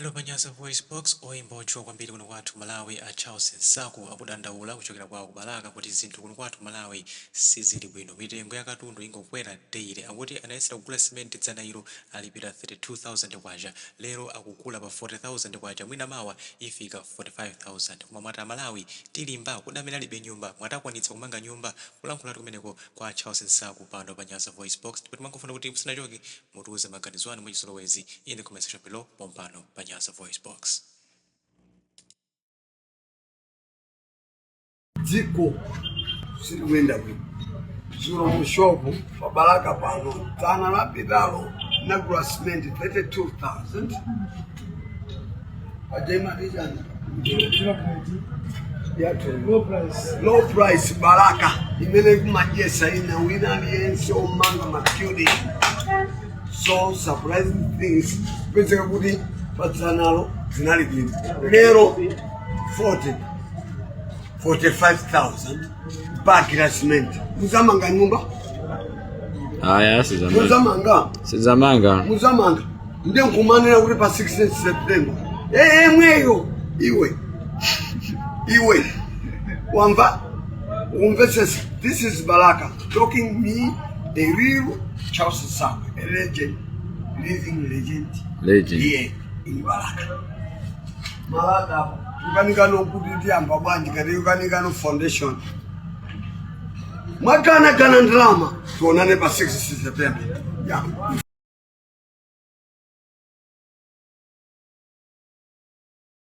Lero pa Nyasa VoiceBox, oyimba otchuka kwambiri kuno kwathu Malawi a Charles Nsaku akudandaula kuchokera kwawo ku Balaka kuti zinthu kuno kwathu Malawi sizili bwino. Mitengo ya katundu ingokwera daily. Akuti anayesera kugula cement dzana ilo alipira K32,000, lero akugula pa K40,000, mwina mawa ifika K45,000. Koma mwati Amalawi tilimba? Kodi amene alibe nyumba mwati akwanitsa kumanga nyumba? Kulankhulatu kumeneko kwa Charles Nsaku pano pa Nyasa VoiceBox, ndipo timangofuna kuti musanachoke mutiuze maganizo anu mwachizolowezi in the comment section below pompano pa Nyasa VoiceBox. Dziko silikuyenda bwino. Dzulo mushopu pa Balaka pano, dzana lapitalo nagula cement 32,000, paja imati chani yathu, low price Balaka imene kumadyesa ina wina aliyense omanga ma building. So surprising things, kupezeka kuti padzanalo zinali bwino, lero 40 45,000 bagi la cement. Muzamanga nyumba? Aya, sizamanga. Muzamanga? Sizamanga. Muzamanga ndiye nkumanena kuti pa 16 September emweyo. Iwe, iwe wamva, umvetsesa, this is Balaka talking, me, the real Charles Nsaku, a legend, living legend. Legend. Here in Balaka, Malaka apa tukanikano kuti tiyamba bwanji kati tukanikano foundation, mwakanakana ndalama. Tionane pa 6 September, yeah.